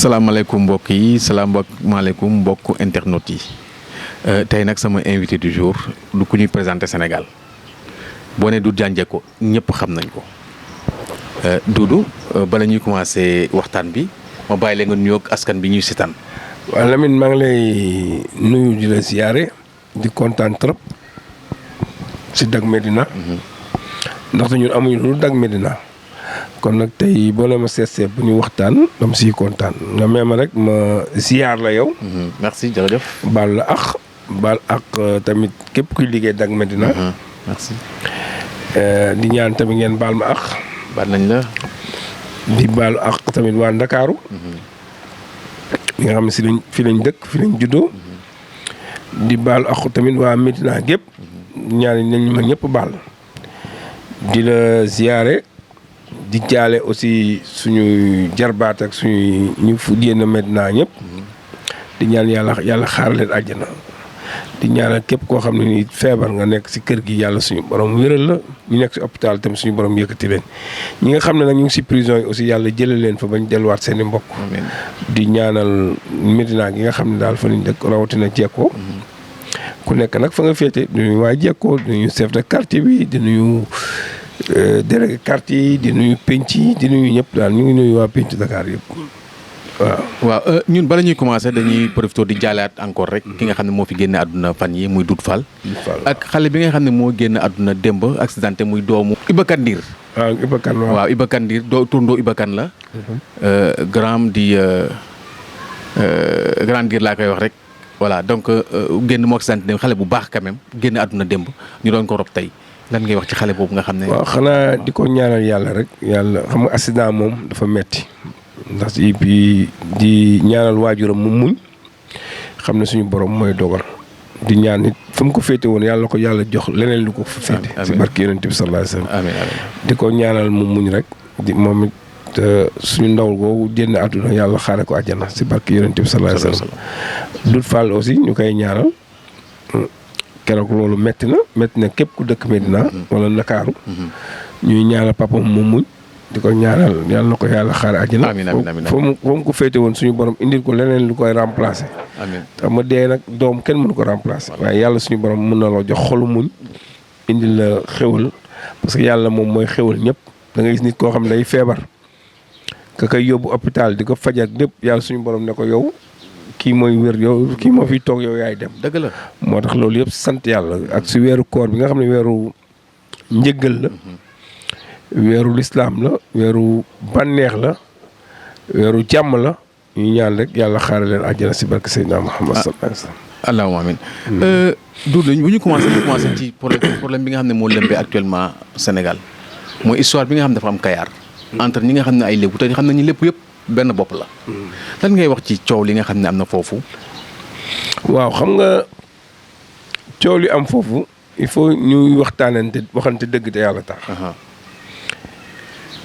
salaamaaleykum mbokk yi salaamaaleykum mbokk internautes yi tey nag sama invité du jour du ku ñuy présenté Sénégal boo nee Doudou Diagne Diécko ñëpp xam nañ ko Doudou bala ñuy commencé waxtaan bi ma bàyyi la nga nuyoog askan bi ñuy seetaan. waaw Lamine maa ngi lay nuyu di la siyaare di kontaan trop si DAKMEDINA. ndaxte ñun amuñu lu DAKMEDINA. kon nag tey boo leen ma seet bu ñu waxtaan dama siy kontaan nga may ma rek ma ziar la yow. merci jërëjëf. baal la baal ak tamit képp kuy liggéey DAKMEDINA. merci. di ñaan tamit ngeen baal ma ak. baal nañ la. di baal ak tamit waa Ndakaaru. ñi nga xam ne fi lañ dëkk fi lañ juddoo. di baal ak tamit waa Médina gépp ñaan nañ ma ñëpp baal. di la ziare. di jaale aussi suñuy jarbaat ak suñuy ñu fu génn Médina ñëpp. di ñaan yàlla xaar leen àjjana. di ñaanal képp koo xam ne ni feebar nga nekk si kër gi yàlla suñu borom wéral la ñu nekk si hôpital tamit suñu borom yëkkati leen. ñi nga xam ne nag ñu ngi si prison yi aussi yàlla jëlee leen fa bañ delluwaat seen i mbokk. di ñaanal Médina gi nga xam ne daal fa lañ dëkk rawatina Diécko. ku nekk nag fa nga féete di nuyu waa Diécko di nuyu chef de quartier bi di nuyu. délégué quartier yi di nuyu penc yi di nuyu ñëpp daal ñu ngi nuyu waa penc Dakar yëpp waaw. ñun bala ñuy commencé dañuy profité di jaalaat encore rek ki nga xam ne moo fi génne àdduna fan yi muy Doudou Fall. ak xale bi nga xam ne moo génn àdduna démb accidenté muy doomu Iba Kandir. waaw Iba Kane waaw Iba Kandir turndoo Iba Kane la. grand di grand dir laa koy wax rek. voilà donc génn moo accidenté xale bu baax quand même génn àdduna démb ñu doon ko rob tey. lan ngay wax ci xale boobu nga xam ne. waaw xanaa di ko ñaanal yàlla rek yàlla xam nga accident moom dafa metti ndax bi di ñaanal waajuram mu muñ xam ne suñu borom mooy dogal di ñaan nit fu mu ko féete woon yàlla ko yàlla jox leneen lu ko fa féete. si barke yonent bi sallallahu alayhi wasallam. amiin di ko ñaanal mu muñ rek di moom it suñu ndaw googu génn àdduna yàlla xaare ko àjjana si barke yonent bi sallallahu alayhi wasallam. Doudou Fall aussi ñu koy ñaanal. keroog loolu métti na képp ku dëkk Médina wala Ndakaaru ñuy ñaanal papa mu muñ di ko ñaanal yàlla na ko yàlla xaar àjjana. amiin amiin foo mu ko féete woon suñu borom indil ko leneen lu koy remplacer. amiin xam nga dee nag doom kenn mënu ko remplacer. waaye yàlla suñu borom mën na loo jox xolu muñ indil la xewal parce que yàlla moom mooy xewal ñëpp da ngay gis nit koo xam ne day feebar ka koy yóbbu hôpital di ko fajal lépp yàlla suñu borom ne ko yow. kii mooy wér yow kii moo fi toog yow yaay dem. dëgg la moo tax loolu yëpp sant yàlla ak si weeru koor bi nga xam ne weeru njëggal la. weeru lislaam la weeru bànneex la weeru jàmm la ñu ñaan rek yàlla xaare leen àjjana si barke Seydina Muhammad sallallahu alayhi wa sallam. allahumma amiin. Doudou bu ñu commencé ci problème bi nga xam ne moo lëmbee actuellement Sénégal mooy histoire bi nga xam ne dafa am Cayar. entre ñi nga xam ne ay lébu te xam nañu lépp yëpp. benn bopp la. lan ngay wax ci coow li nga xam ne am na foofu. waaw xam nga coow li am foofu il faut ñuy waxante dëgg te yàlla tax.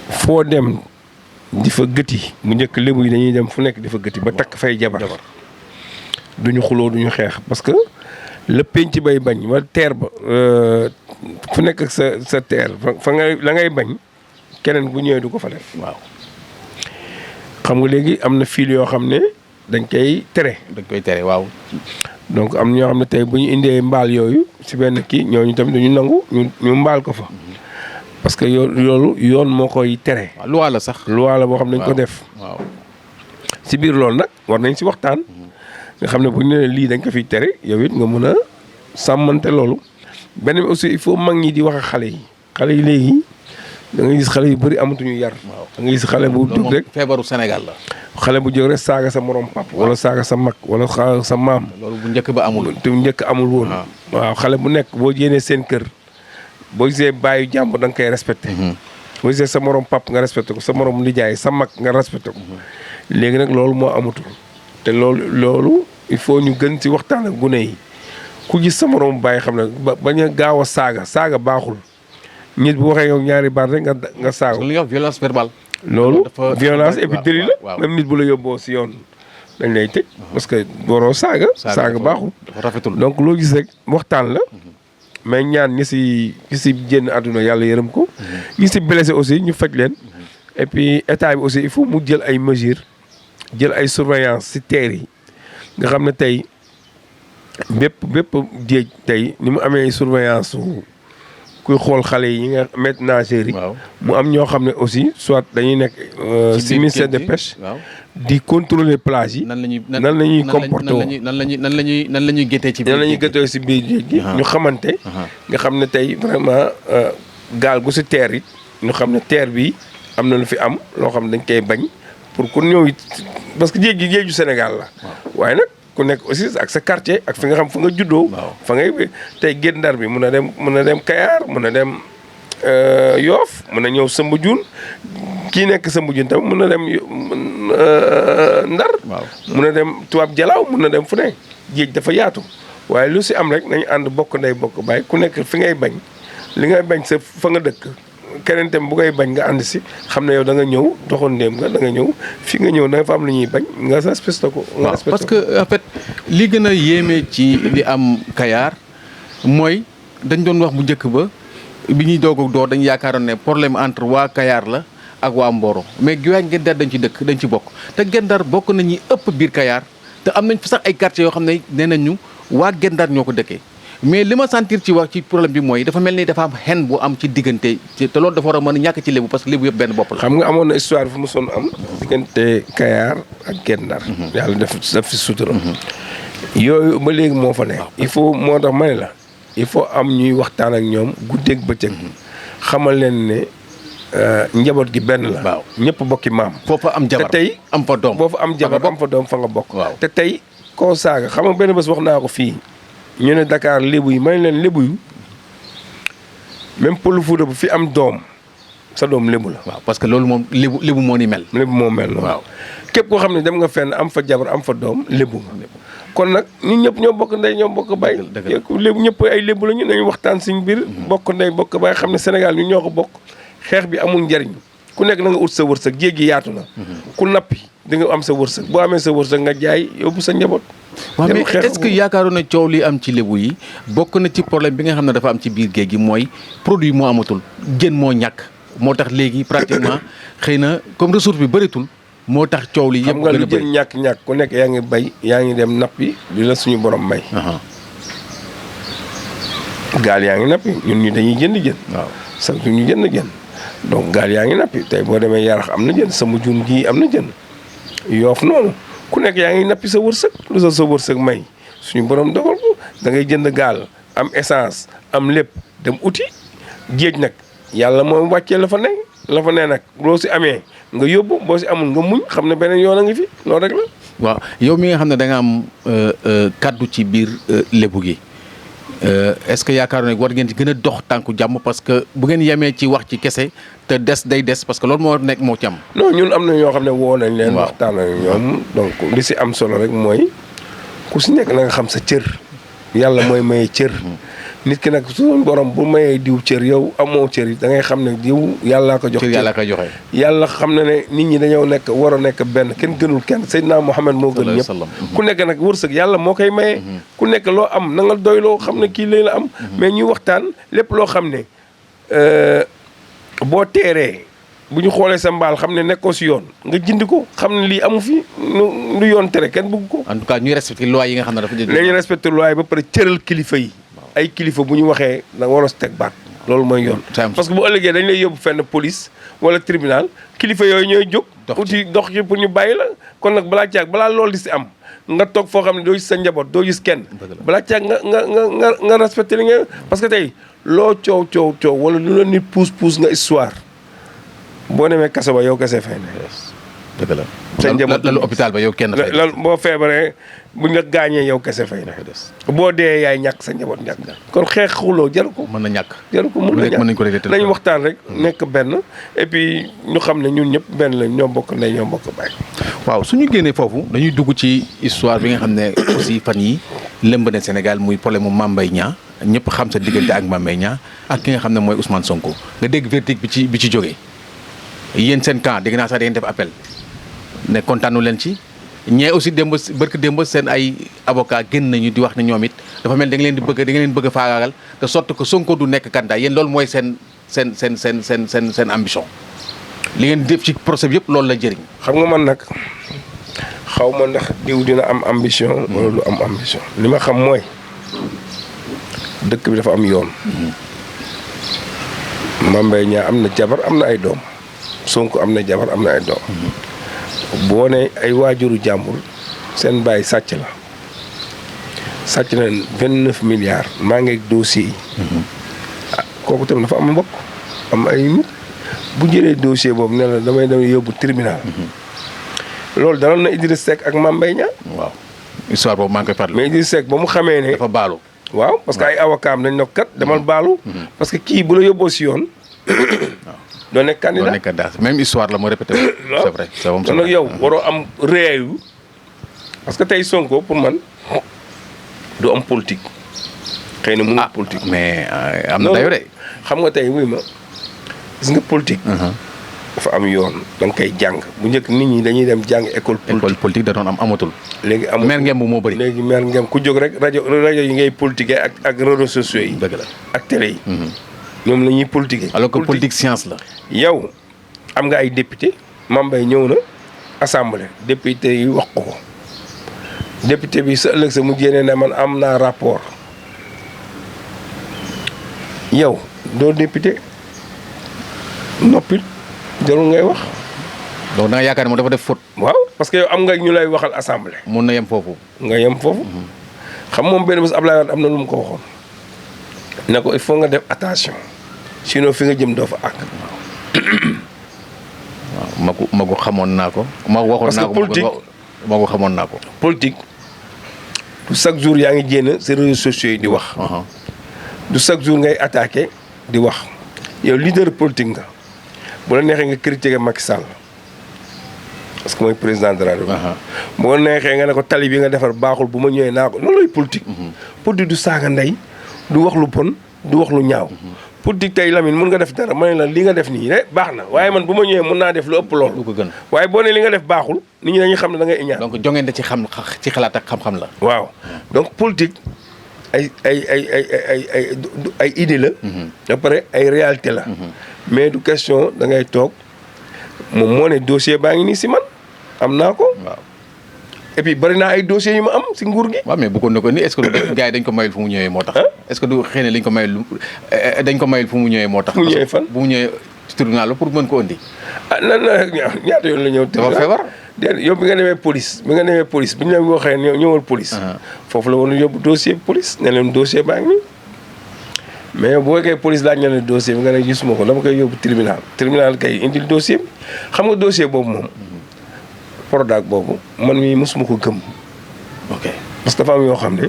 foo dem di fa gëti mu njëkk lébu yi dañuy dem fu nekk di fa gëti ba takk fay jabar. duñu xuloo duñu xeex parce que le penc bay bañ wala teer ba fu nekk ak sa teer fa nga la ngay bañ keneen bu ñëwee du ko fa def. waaw. xam nga léegi am na fiil yoo xam ne dañ koy tere. waaw. donc am ñoo xam ne tey bu ñu indee mbaal yooyu si benn kii ñooñu tamit dañu nangu ñu mbaal ko fa. parce que loolu yoon moo koy tere. loi la sax. loi la boo xam ne dañ ko def. waaw si biir loolu nag war nañ si waxtaan. nga xam ne bu ñu nee lii dañ ko fiy tere yow it nga mën a sàmmante loolu. beneen aussi il faut mag ñi di wax ak xale yi léegi. da ngay gis xale yu bëri amatuñu yar. waaw da ngay gis xale bu jóg rek feebaru Sénégal la. xale bu jóg rek saaga sa morom pap wala saaga sa mag wala saaga sa maam. loolu bu njëkk ba amul. te njëkk amul woon. waaw xale bu nekk boo génnee seen kër boo gisee bàyyi jàmbur da nga koy respecté. boo gisee sa morom pap nga respecté ko sa morom nijaay sa mag nga respecté ko. léegi nag loolu moo amatul. te loolu il faut ñu gën ci waxtaan ak gune yi ku gis sa morom bàyyi xam ne bañ a gaaw a saaga baaxul. nit bu waxee yow ñaari baat rek nga saago. li ñuy wax violence verbale. loolu violence et puis délit la. même nit bu la yóbboo si yoon dañ lay tëj. parce que waroo saaga baaxul. rafetul donc loo gis rek waxtaan la. mais ñaan ñi si génn àdduna yàlla yërëm ko. ñi si blessé aussi ñu faj leen. et puis état bi aussi il faut mu jël ay mesures jël ay surveillance si terre yi nga xam ne tey bépp géej tey ni mu amee surveillance kuy xool xale yi nga maîtres nageurs yi. mu am ñoo xam ne aussi soit dañuy nekk si ministère de pêche. di contrôler plage yi. nan la ñuy comporté woo nan la ñuy géttee ci biir nan la ñuy géttee si biir géej gi. ñu xamante. nga xam ne tey vraiment gaal gu si teer it ñu xam ne teer bi am na lu fi am loo xam ne dañ koy bañ pour ku ñëw it parce que géej gi géeju Sénégal la. waaye nag ku nekk aussi ak sa quartier ak fi nga xam fu nga juddoo. fa ngay tey Guet Ndar bi mun a dem Cayar mun a dem Yoff mun a ñëw Soumbédioune kii nekk Soumbédioune tam mun a dem Ndar. mun a dem Tubaab Jalaaw mun a dem fu ne géej dafa yaatu waaye lu si am rek nañu ànd bokk ndey bokk baay ku nekk fi ngay bañ li ngay bañ sa fa nga dëkk keneen tam bu ngay bañ nga ànd si xam ne yow da nga ñëw doxandéem nga da nga ñëw fi nga ñëw da nga fa am lu ñuy bañ nga respecté ko. parce que en fait li gën a yéeme ci li am Cayar mooy dañ doon wax bu njëkk ba bi ñuy doog a door dañ yaakaaroon ne problème entre waa Cayar la ak waa Mboro mais Guet Ndar dañ ci dëkk dañ ci bokk te Guet Ndar bokk nañu ëpp biir Cayar te am nañ fa sax ay quartiers yoo xam ne nee nañu waa Guet Ndar ñoo ko dëkkee. mais li ma sentir ci wax ci problème bi mooy dafa mel ni dafa am xen bu am ci diggante te loolu dafa war a mën a ñàkk ci lébu parce que lébu yëpp benn bopp la. xam nga amoon na histoire fu mu sonn am diggante Cayar ak Guet Ndar. yàlla def fi sutura. yooyu ba léegi moo fa nekk. il faut moo tax ma ne la il faut am ñuy waxtaan ak ñoom guddeeg bëccëg. xamal leen ne njaboot gi benn la. waaw ñëpp bokki maam. foofu am jabar te tey am fa doom boo fa am jabar am fa doom fa nga bokk. waaw te tey koo saaga xam nga benn bés wax naa ko fii. ñu ne Dakar lébu yi may leen lébu yu même pël Fuuta bu fi am doom sa doom lébu la. waaw parce que loolu moom lébu moo ni mel. lébu moo mel noonu. waaw képp koo xam ne dem nga fenn am fa jabar am fa doom lébu. kon nag ñun ñëpp ñoo bokk ndey ñoo bokk bay. lébu ñëpp ay lébu la ñu nañu waxtaan suñu biir. bokk ndey bokk bay xam ne Sénégal ñu ñoo ko bokk. xeex bi amul njariñ ku nekk na nga ut sa wërsëg géej gi yaatu na. ku nappi di nga am sa wërsëg boo amee sa wërsëg nga jaay yóbbu sa njaboot. waaw mais est-ce que yaakaaroon na coow li am ci lébu yi bokk na ci problème bi nga xam ne dafa am ci biir géej gi mooy produit moo amatul jën moo ñàkk moo tax léegi pratiquement xëy na comme ressource bi bëritul moo tax coow li yëpp xam nga lu jën ñàkk ku nekk yaa ngi bay yaa ngi dem nappi li la suñu borom may. gaal yaa ngi nappi ñun ñu dañuy jënd jën. waaw sax ñu jënd jën donc gaal yaa ngi nappi tey boo demee Yarax am na jën Soumbédioune gii am na jën Yoff noonu. ku nekk yaa ngi nappi sa wërsëg lu sa wërsëg may suñu borom dogal ko da ngay jënd gaal am essence am lépp dem uti géej nag yàlla moom wàccee la fa ne nag loo si amee nga yóbbu boo si amul nga muñ xam ne beneen yoon a ngi fi loolu rek la. waaw yow mi nga xam ne da nga am kaddu ci biir lébu gi est-ce que yaakaar ne war ngeen ci gën a dox tànku jàmm parce que bu ngeen yemee ci wax ci kese te des day des parce que loolu moo nekk moo ci am. non ñun am na ñoo xam ne woo nañ leen. waxtaan ak ñoom donc li si am solo rek mooy ku si nekk na nga xam sa cër. yàlla mooy maye cër. nit ki nag suñu borom bu mayee diw cër yow amoo cër yi da ngay xam ne diw yàllaa ko jox. cër yàlla koy joxe. yàlla xam na ne nit ñi dañoo nekk war a nekk benn kenn gënul kenn Seydina Mohamed moo gën ñëpp. ku nekk nag wërsëg yàlla moo koy maye. ku nekk loo am na nga doy loo xam ne kii lay la am. mais ñuy waxtaan lépp loo xam ne boo teeree bu ñu xoolee sa mbaal xam ne nekkoo si yoon nga jindi ko xam ne lii amu fi lu yoon tere kenn bëgg ko. en tout cas ñuy respecté loi yi nga xam ne dafa. nañu respecté loi yi ba pare cëral kilifa yi. ay kilifa bu ñu waxee da nga war a teg baat loolu mooy yoon. parce que bu ëllëgee dañ lay yóbbu fenn police wala tribunal kilifa yooyu ñooy jóg. dox ci pour ñu bàyyi la kon nag balaa loolu di si am nga toog foo xam ne doo gis sa njaboot doo gis kenn. balaa caag nga respecté li nga parce que tey loo coow wala lu la nit puus nga histoire boo demee kaso ba yow kese fay ne. dëgg la sa njaboot lalu hôpital ba yow kenn fay. lan boo feebaree buñ la gaañee yow kese fay na boo dee yaay ñàkk sa njaboot ñàkk kon xeex xuloo jaru ko. mën na ñàkk jaru ko mën na ñàkk nañ ko réglé nañ waxtaan rek nekk benn et puis ñu xam ne ñun ñëpp benn la ñoo bokk ndey ñoo bokk baay. waaw suñu génnee foofu dañuy dugg ci histoire bi nga xam ne aussi fan yi lëmb na Sénégal muy problème mu Mame Mbaye Niang ñëpp xam sa diggante ak Mame Mbaye Niang ak ki nga xam ne mooy Ousmane Sonko nga dégg verdict bi ci jógee yéen seen camp dégg naa sax da ngeen def appel ne kontaanu leen ci ñee aussi démb seen ay avocat génn nañu di wax ne ñoom it dafa mel da nga leen bëgg a faagaagal te sorte que Sonko du nekk candidat yéen loolu mooy seen ambition li ngeen def ci procès bi yëpp loolu la jëriñ. xam nga man nag xaw ma ndax diw dina am ambition. wala du am ambition. li ma xam mooy dëkk bi dafa am yoon. Mame Mbaye Niang am na jabar am na ay doom. Sonko am na jabar am na ay doom. boo ne ay waajuru jàmbur seen baay sàcc la. sàcc na 29 milliards maa ngi ak dossier yi. kooku tamit dafa am mbokk am ay nit bu jëlee dossier boobu ne la damay dem yóbbu tribunal. loolu daloon na Idriss Seck ak Mame Mbaye Niang. waaw histoire boobu maa ngi koy fàttali. mais Idriss Seck ba mu xamee ne. dafa baalu. waaw parce que ay avocat am dañ ne kat demal baalu. parce que kii bu la yóbboo si yoon. doo nekk candidat doo nekk candidat même histoire la ma répété. c'est vrai c'est vrai. kon nag yow waroo am réew. parce que tey Sonko pour man du am politique. xëy na mënul politique. mais am na dayo de. xam nga tey wuy ma gis nga politique. dafa am yoon da nga koy jàng bu njëkk nit ñi dañuy dem jàng école politique da doon am amatul. léegi amul mer ngem bu moo bëri. léegi mer ngem ku jóg rek rajo yi ngay politiquer ak réseaux sociaux yi. dëgg la ak télé yi. ñoom la ñuy politiquer. alors que politique science la. yow am nga ay député Mame Mbaye ñëw na assemblée député yi wax ko député bi sa ëllëg sa mu jéene ne man am naa rapport yow doo député noppil jarul ngay wax. donc da nga yaakaar ne moom dafa def faute. waaw parce que yow am nga ñu lay waxal assemblée. mun na yem foofu. nga yem foofu. xam moom benn bés Abdoulaye Wade am na lu mu ko waxoon. ne ko il faut nga def attention sinon fi nga jëm doo fa àgg. waaw magu xamoon naa ko. magu waxoon naa ko parce que politique magu xamoon naa ko. politique du chaque jour yaa ngi génn ci réseaux sociaux yi di wax. du chaque jour ngay attaqué di wax. yow leader politique nga bu la neexee nga critiquer Macky Sall parce que mooy président de la République. boo neexee nga ne ko tali bi nga defar baaxul bu ma ñëwee naa ko loolu lay politique. politique du saaga ndey du wax lu bon du wax lu ñaaw. politique tey Lamine mun nga def dara ma ne la li nga def nii rek baax na waaye man bu ma ñëwee mun naa def lu ëpp loolu. lu ko gën waaye boo ne li nga def baaxul nit ñi dañuy xam ne da ngay iñaan. donc jongante ci ci xalaat ak xam-xam la. waaw donc politique ay idée la. ba pare ay réalité la. mais du question da ngay toog moom moo ne dossier baa ngi nii si man am naa ko. waaw et puis bari naa ay dossiers yu ma am si nguur gi. waaw mais bu ko ne ko ni est-ce que gars yi dañ ko mayul fu mu ñëwee moo tax. est-ce que du xëy na dañ ko mayul fu mu ñëwee moo tax. fu mu ñëwee fan bu mu ñëwee ci tribunal la pour mën ko indi. nan la ñaata yoon la ñëw. dafa feebar. déedéet yow bi nga demee police bi ñu la waxee ñëwal police. foofu la woon yóbbu dossier police ne leen dossier baa ngi nii. mais boo fekkee police laaj na leen dossier bi nga ne gisuma ko dama koy yóbbu tribunal kay indil dossier bi xam nga dossier boobu moom. Prodac boobu man mii mosuma ko gëm. ok parce que dafa am yoo xam ne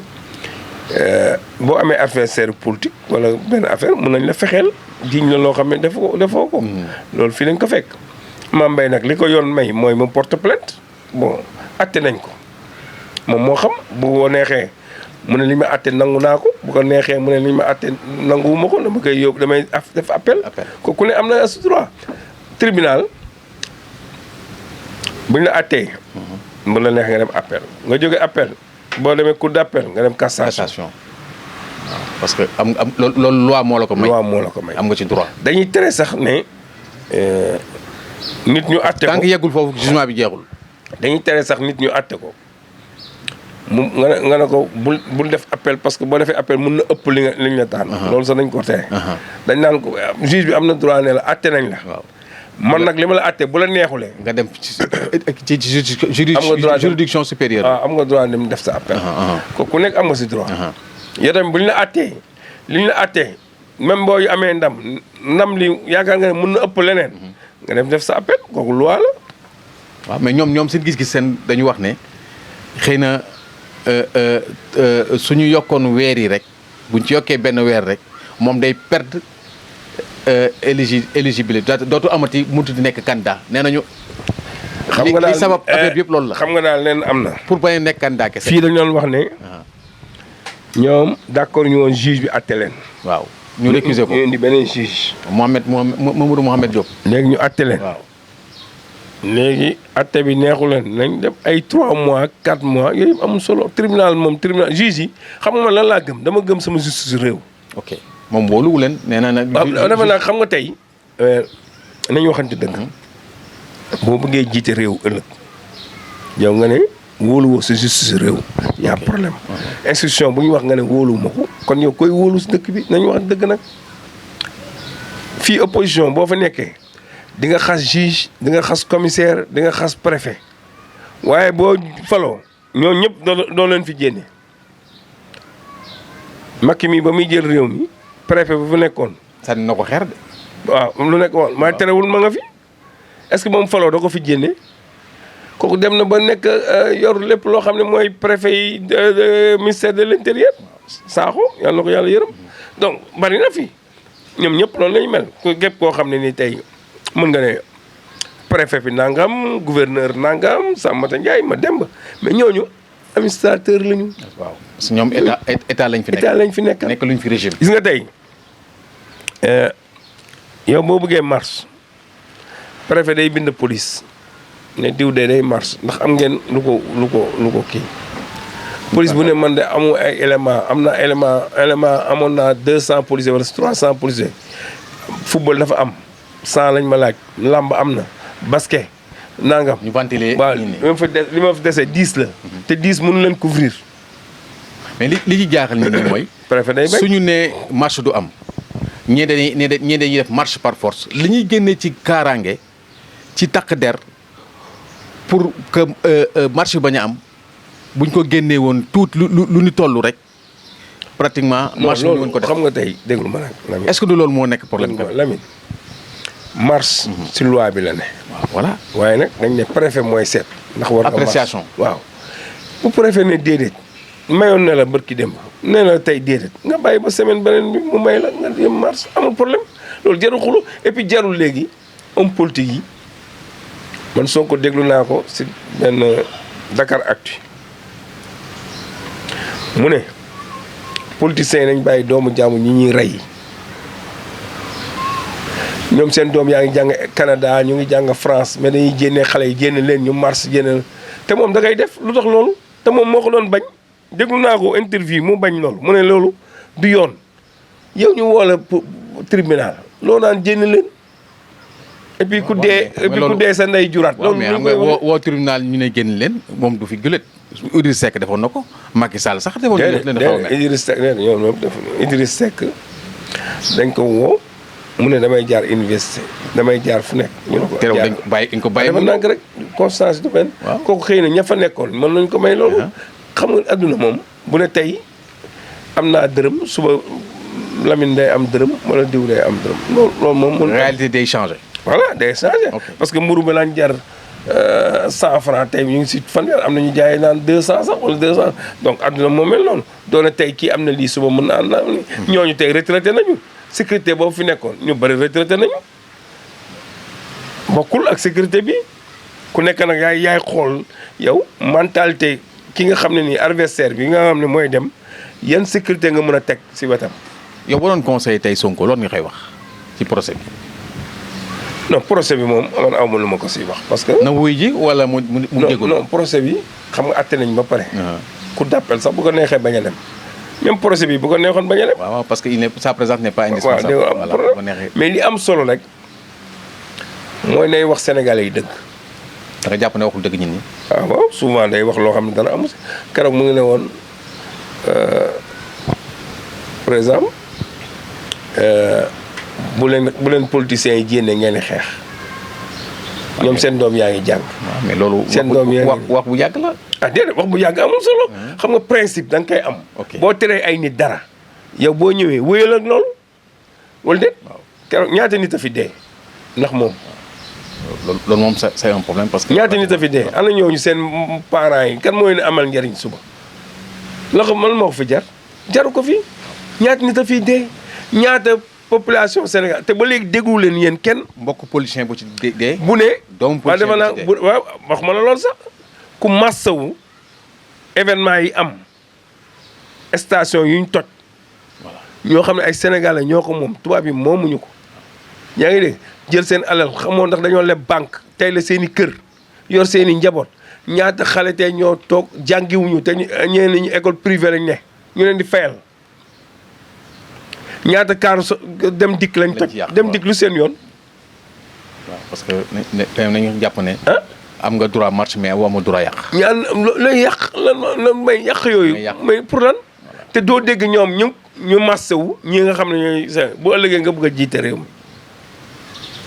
boo amee adversaire politique wala benn affaire mun nañ la fexeel jiñ la loo xam ne defoo ko. loolu fii lañ ko fekk. Mame Mbaye nag li ko yoon may mooy mu porte plainte bon atte nañ ko moom moo xam bu ko neexee mu ne li ma atte nangu naa ko bu ko neexee mu ne li ma atte nanguwuma ko dama koy yóbbu damay def appel. ko ku ne am na as droit tribunal. buñ la attee bu la neex nga dem appel nga jóge appel boo demee cour d'appel nga dem cassation. waaw parce que am loolu loi moo la ko may. loi moo la ko may am nga ci droit. dañuy tere sax ne nit ñu atte ko tant que yeggul foofu jugement bi jeexul. dañuy tere sax nit ñu atte ko mu nga ne ko bul def appel parce que boo defee appel mun na ëpp li ñu la tànn. loolu sax dañ ko tere. dañ naan ko juge bi am na droit ne la atte nañ la. waaw man nag li ma la atte bu la neexulee. nga dem ci juridiction supérieure. am nga droit dem def sa appel. ku nekk am nga si droit. yow tamit bu ñu la attee li ñu la attee même boo amee ndam li yaakaar nga ne mën na ëpp leneen. nga dem def sa appel kooku loi la. waaw mais ñoom seen gis-gis seen dañu wax ne xëy na suñu yokkoon weer yi rek buñ ci yokkee benn weer rek moom day perdre éligibilité dootu amati muntu di nekk candidat nee nañu. xam nga daal li sabab affaire bi yëpp loolu la. xam nga daal leen am na. pour bañ a nekk candidat kese. fii dañu doon wax ne. ñoom d'accord ñu woon juge bi àtte leen. waaw ñu récuser ko ñu indi beneen juge. Mamadou Mohamed Diop. léegi ñu àtte leen. waaw léegi àtte bi neexu leen nañ def ay 3 mois 4 mois yooyu amul solo tribunal juge yi xam nga man lan laa gëm dama gëm sama justice réew. ok moom wóoluwu leen nee naa nag. dafa nag xam nga tey nañu waxante dëgg. boo bëggee jiite réew ëllëg yow nga ne wóoluwoo sa justice réew y a problème institution bu ñu wax nga ne wóoluwuma ko kon yow koy wóolu si dëkk bi nañu wax dëgg nag fii opposition boo fa nekkee di nga xas juge di nga xas commissaire di nga xas préfet waaye boo faloo ñoo ñëpp doo leen fi génne Macky mi ba muy jël réew mi préfet bu fa nekkoon sànni na ko xeer de. waaw lu nekk woon maa terewul ma nga fi est-ce que moom faloo da ko fi génne kooku dem na ba nekk yor lépp loo xam ne mooy préfet yi ministère de l'intérieur Sakho yàlla na ko yàlla yërëm donc bari na fi ñoom ñëpp noonu lañu mel ku képp koo xam ne ni tey mën nga ne préfet bi nangam gouverneur nangam Sambata Ndiaye ma demb mais ñooñu administrateur lañu. waaw parce que ñoom état lañ fi nekk. état lañ fi nekk nekk luñ fi régime. gis nga tey yow boo bëggee marche préfet day bind police ne diw de day marche ndax am ngeen lu ko kii. police bu ne man de amu ay élément am na élément amoon naa 200 policiers wala 300 policiers football dafa am 100 lañ ma laaj lamb am na basket nangam. ñu ventiler waaw li ma fa dese 10 la. te 10 mënu leen couvrir. mais li ci jaaxal nit ñi mooy. préfet day bañ suñu nee marche du am ñee dañuy def marche par force li ñuy génnee ci kaaraange ci takk der pour que marche bañ a am. buñ ko génnee woon tuut lu ñu toll rek pratiquement. marche bi ñu woon ko def xam nga tey déglu ma nag Lamine. est-ce que du loolu moo nekk problème bi. Lamine marche. ci loi bi la ne. waaw voilà. waaye nag dañ ne préfet mooy seet. ndax war appréciation waaw. bu préfet ne déedéet mayoon na la bërki démb nee na tey déedéet nga bàyyi ba semaine beneen bi mu may la nga dem marche amul problème loolu jarul xulo et puis jarul léegi homme politique yi man Sonko déglu naa ko si benn Dakar Actu mu ne politiciens yi nañ bàyyi doomu jaamu ñi ñuy rey ñoom seen doom yaa ngi jàng Canada ñu ngi jàng France mais dañuy génnee xale yi génne leen ñu mars génne te moom da ngay def lu tax loolu te moom moo ko doon bañ déglu naa ko interview mu bañ loolu mu ne loolu du yoon yow ñu woo la tribunal loo naan génne leen et puis ku dee sa ndey juraat. loolu mais xam nga woo tribunal ñu ne génn leen moom du fi gëlët. Idriss Seck defoon na ko Macky Sall sax defoon na leen xaw a Idriss Seck ñoom ñoom def Idriss Seck dañ ko woo mu ne damay jaar université damay jaar fu nekk. ñu ne ko keroog dañ ko bàyyi dafa nànk rek constance du benn. kooku xëy na ña fa nekkoon mën nañ ko may loolu. xam nga adduna moom bu ne tey am naa dërëm suba Lamine day am dërëm wala diw day am dërëm loolu moom. réalité day changé. voilà day changé. parce que mburu bi lañ jar 100 francs tey ñu ngi si fanweer am na ñu jaayee naan 200 sax wala 200 donc adduna moo mel noonu doone tey kii am na lii suba mën naa am ñooñu tey retraité nañu sécurité boobu fi nekkoon ñu bëri retraité nañu bokkul ak sécurité bi ku nekk nag yaay xool yow mentalité ki nga xam ne nii adversaire bi nga xam ne mooy dem yan sécurité nga mën a teg si wetam. yow boo doon conseil tey Sonko loolu nga koy wax ci procès bi. non procès bi moom man aw ma lu ma ko siy wax parce que. na wuy ji wala mu jégalu. non procès bi xam nga atte nañ ba pare. ku d'appel sax bu ko neexee bañ a dem. même procès bi bu ko neexoon bañ a dem. waaw parce que sa présence n'est pas indispensable. waaw mais li am solo rek mooy nay wax sénégalais yi dëgg. da nga jàpp ne waxul dëgg ñun ñi. waaw souvent day wax loo xam ne dara amu si keroog mu ngi ne woon par exemple. bu leen politiciens yi génne ngeen di xeex ñoom seen doom yaa ngi jàng. waaw mais loolu. seen doom yaa ngi wax bu yàgg la. ah déedéet wax bu yàgg amul solo. xam nga principe da nga koy am. boo teree ay nit dara. yow boo ñëwee wéyal ak loolu. wala déet. waaw keroog ñaata nit a fi dee ndax moom. loolu moom c'est un problème parce que. ñaata nit a fi dee ana ñooñu seen parents yi kan mooy ne amal njariñ suba. la ko man moo ko fi jar jaru ko fi ñaata nit a fi dee ñaata. population Sénégal te ba léegi déggu leen yéen kenn. mbokk politicien bu ci dee. bu ne. doomu politicien bu ci dee waaw wax ma la loolu sax ku massawu événement yi am station yuñ toj. voilà ñoo xam ne ay sénégalais ñoo ko moom tubaab yi moomuñu ko. yaa ngi dégg jël seen alal xamoon ndax dañoo leb banque tey la seen i kër yor seen i njaboot ñaata xale tey ñoo toog jàngiwuñu te ñeneen ñu école privée lañ ne ñu leen di fayal. ñaata kaaru dem dikk lañ toj dem dikk lu seen yoon. waaw parce que nañu jàpp ne. am nga droit marche mais woo ma droit yàq. ñaan lay yàq lan may yàq yooyu. mais pour lan te doo dégg ñoom ñu massewu ñi nga xam ne ñooy bu ëllëgee nga bëgg a jiite réew mi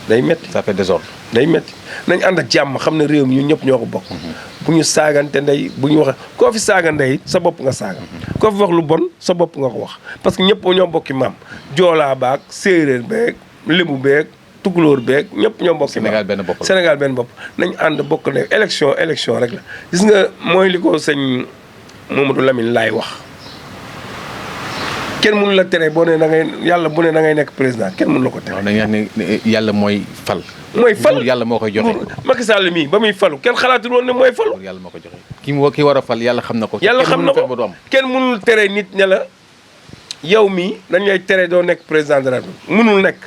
day métti. ça fait désordre. day métti nañ ànd ak jàmm xam ne réew mi ñun ñëpp ñoo ko bokk. bu ñu saagante ndey bu ñu wax koo fi saaga ndey sa bopp nga saaga. koo fi wax lu bon sa bopp nga ko wax parce que ñëpp ñoo bokki maam joolaa baag séeréer beeg lébu beeg tukulóor beeg ñëpp ñoo bokki maam. Sénégal benn bopp la Sénégal benn bopp nañ ànd bokk ne élection rek la gis nga mooy li ko sëñ Mamadou Lamine laay wax. kenn mënu la tere boo ne da ngay yàlla bu ne da ngay nekk président kenn mënu la ko tere. waaw dañuy wax ne yàlla mooy fal. mooy fal yàlla moo koy joxe. Macky Sall mii ba muy falu kenn xalaatul woon ne mooy falu. yàlla moo koy joxe ki war a fal yàlla xam na ko. yàlla xam na ko kenn mënul tere nit ne la yow mii dañ lay tere doo nekk président de la République mënul nekk.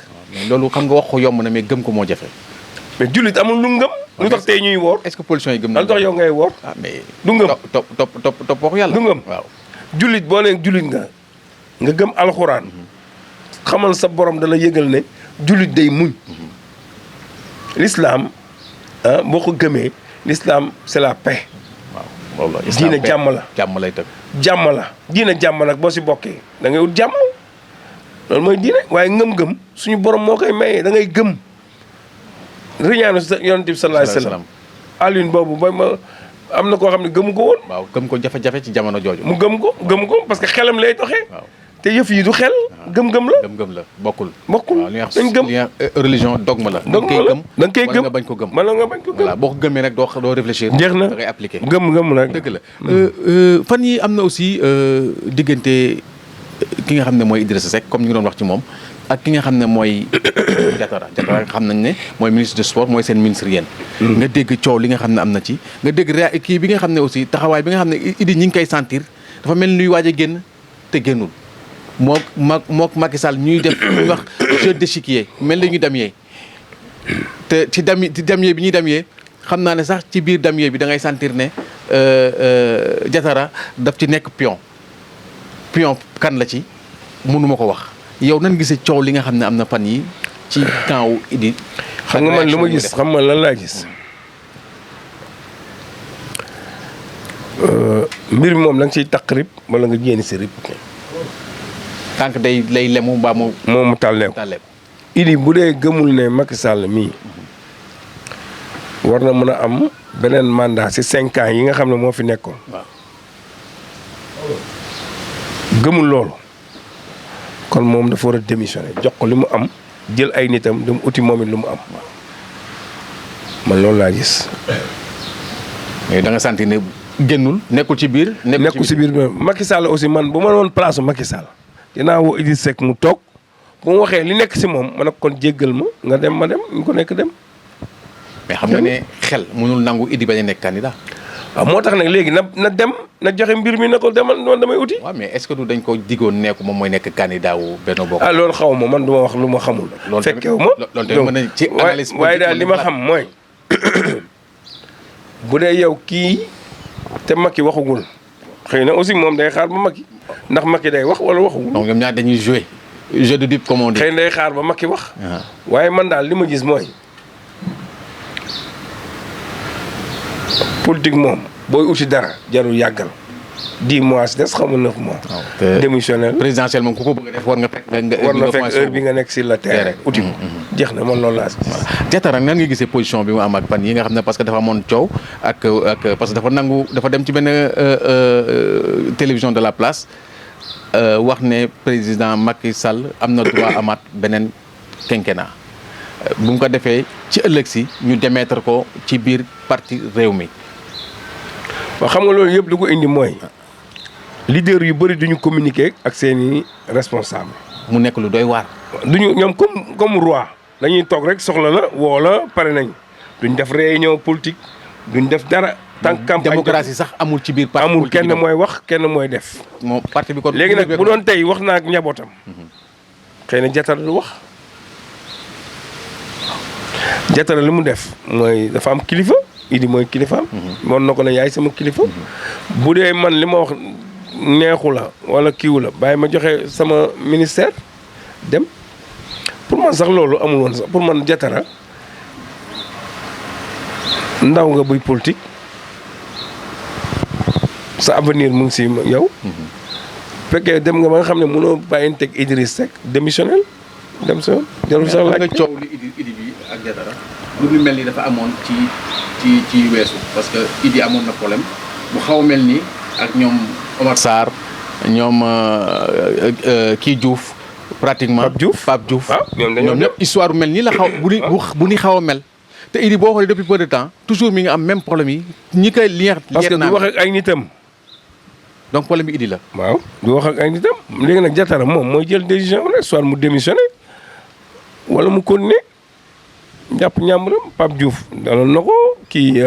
loolu xam nga wax ko yomb na mais gëm ko moo jafe. mais jullit amul lu ngëm. lu tax tey ñuy woor. est-ce que position yi gëm na. lu tax yow ngay woor. ah mais du ngëm topp wax yàlla. du ngëm waaw. jullit boo nee jullit nga gëm alxuraan xamal sa borom dala yëgal ne jullit day muñ. l'islam boo ko gëmee l'islam c'est la paix. waaw loolu diine jàmm la jàmm lay tëgg. jàmm la diine jàmm nag boo si bokkee da ngay wut jàmm loolu mooy diine waaye ngëm-ngëm suñu borom moo koy mayee da ngay gëm. riñaanu yonent bi sallallahu alayhi wasallam Alioune boobu ba ma am na koo xam ne gëmu ko woon. waaw gëm ko jafe-jafe ci jamono jooju. mu gëm ko parce que xelam lay doxee. waaw te yëf yi du xel. gëm-gëm la gëm-gëm la bokkul. waaw dañ gëm religion dogme la. da nga koy gëm nga bañ ko gëm. wala nga bañ ko gëm. voilà boo ko gëmee nag doo réfléchir. jeex na da ngay appliquer. gëm la dëgg la. fan yi am na aussi diggante ki nga xam ne mooy Idrissa Seck comme ñu ngi doon wax ci moom ak ki nga xam ne mooy Diatara xam nañ ne mooy ministre de sport mooy seen ministre yéen. nga dégg coow li nga xam ne am na ci. nga dégg kii bi nga xam ne aussi taxawaay bi nga xam ne Idi ñi ngi koy sentir dafa mel ni luy waaj a génn te génnul mook Macky Sall ñuy def ñuy wax jeu d'échiquier mel ni ñu damier te ci damier bi ñuy damier xam naa ne sax ci biir damier bi da ngay sentir ne Diatara daf ci nekk pion kan la ci mënuma ko wax yow nan gisee coow li nga xam ne am na fan yi ci camp wu Idi. xam nga man lu ma gis xam nga lan laa gis mbir mi moom da nga ciy taq rib wala nga jéeni si rib. tànk day lay lemu mbaa mu tàlleeku Idi bu dee gëmul ne Macky Sall mii war na mën a am beneen mandat si 5 ans yi nga xam ne moo fi nekkoon. waaw gëmul loolu kon moom dafa war a démissionner jox ko li mu am jël ay nitam dem uti moom it lu mu am man loolu laa gis. mais da nga sentir ne génnul nekkul ci biir. nekkul ci biir Macky Sall aussi man bu ma woon place Macky Sall dinaa woo Idrissa Seck mu toog bu mu waxee li nekk si moom ma ne kon jéggal ma nga dem ma dem ñu ko nekk dem. mais xam nga ne xel mënul nangu Idi bañ a nekk candidat. waaw moo tax nag léegi na dem na joxe mbir mi na ko demal noonu damay uti. waaw mais est-ce que du dañ ko digoon nekku moom mooy nekk candidat wu Benno Bokk. loolu xaw ma man du ma wax lu ma xamul. fekkewu ma loolu tamit mën na ci analyse waaye daal li ma xam mooy bu dee yow kii te Macky waxugul xëy na aussi moom day xaar ba Macky ndax Macky day wax wala waxugul. donc ñoom ñaar dañuy jouer jeu de dupe comme on dit. xëy na day xaar ba Macky wax. waaye man daal li ma gis mooy politique moom booy uti dara jarul yàggal 10 mois si des xamul 9 mois. démissionnel présidentiel moom ku ko bëgg a def war nga fekk heure bi nga nekk si la terre uti ko jeex na man loolu laa si. Diatara nan nga gisee position bi mu am ak fan yi nga xam ne parce que dafa amoon coow ak parce que dafa dem ci benn télévision de la place wax ne président Macky Sall am na droit amaat beneen quinquennat bu mu ko defee ci ëllëg si ñu démettre ko ci biir parti réew mi. waaw xam nga loolu yëpp lu ko indi mooy leader yu bëri duñu communiquer ak seeni responsable mu nekk lu doy waar. duñu ñoom comme roi dañuy toog rek soxla la woo la pare nañ duñ def réunion politique duñ def dara. tant que campagne démocratie sax amul ci biir parti amul kenn mooy wax kenn mooy def. moom parti bi kon léegi nag bu doon tey wax naa ak njabootam. xëy na Diatara du wax. Diatara li mu def mooy dafa am kilifa. Idi mooy kilifaam. moon na ko ne yaay sama kilifa. bu dee man li ma wax neexu la wala kiiwu la bàyyi ma joxe sama ministère dem pour man sax loolu amul woon sax pour man Diatara ndaw nga buy politique sa avenir mu ngi si yow. fekkee dem nga ba nga xam ne mënoo bàyyi teg Idriss Seck démissionnel dem sa jarul sax laaj. nga coow li Idi bi ak Diatara lu mel ni dafa amoon ci weesu parce que Idi amoon na problème bu xaw a mel ni ak ñoom Omar Sarr ñoom kii Diouf pratiquement Pape Diouf ñoom ñëpp histoire bu mel nii la xaw bu ni xaw a mel te Idi boo xoolee depuis peu de temps toujours mi nga am même problème yi ñi koy lier parce que du wax ak ay nitam. donc problème bi Idi la. waaw du wax ak ay nitam léegi nag Diatara moom mooy jël décision rek soit mu démissionné wala mu continuer jàpp ñàmbaram Pape Diouf daloon na ko kii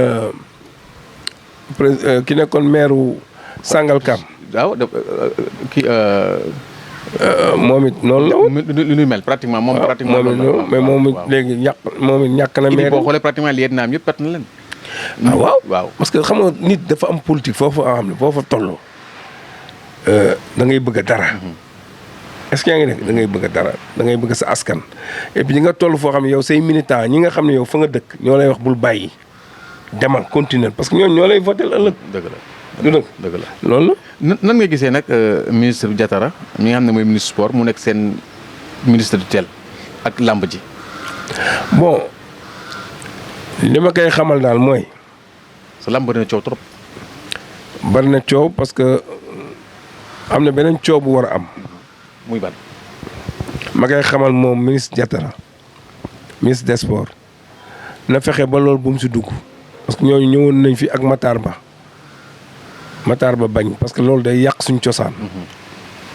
ki nekkoon maire Sangalkam. waaw kii. moom it noonu la woon. lu ñuy mel pratiquement moom. pratiquement moom mais moom it léegi ñàkk na. maire boo xoolee pratiquement liet naam yëpp perte na leen. waaw parce que xam nga nit dafa am politique foofu nga xam ne foofa toll. da ngay bëgg a dara. est-ce que yaa ngi def da ngay bëgg a dara da ngay bëgg sa askan. et puis ñi nga toll foo xam ne yow say militant ñi nga xam ne yow fa nga dëkk ñoo lay wax bul bàyyi demal continuer parce que ñooñu ñoo lay voté ëllëg. dëgg la du dëgg. dëgg la loolu la. nan nga gisee nag ministre Diatara mi nga xam ne mooy ministre sport mu nekk seen ministre du tel ak làmb ji. bon li ma koy xamal daal mooy. sa làmb dina coow trop. bari na coow parce que am na beneen coow bu war a am. muy ban. ma koy xamal moom ministre Diatara ministre des sports na fexe ba loolu bu mu si dugg. parce que ñooñu ñëwoon nañ fi ak Matar Ba bañ parce que loolu day yàq suñ cosaan.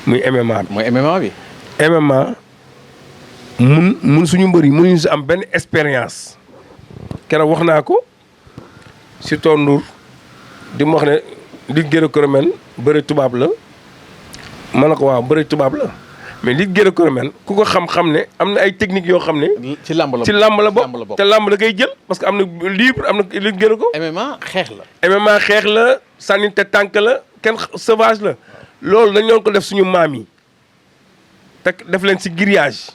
muy MMA bi. mooy MMA bi. MMA mun suñu mbër yi mënuñu si am benn expérience. keroog wax naa ko si tondur di mu wax ne Ligue gréco-romaine bëre tubaab la ma ne ko waaw bëre tubaab la mais Ligue gréco-romaine ku ko xam-xam ne am na ay techniques yoo xam ne. ci làmb la bokk te làmb da koy jël parce que am na libre am na Ligue gréco. MMA xeex la. MMA xeex la sànni te tànk la kenn sauvage la loolu dañ doon ko def suñu maam yi te def leen si grillage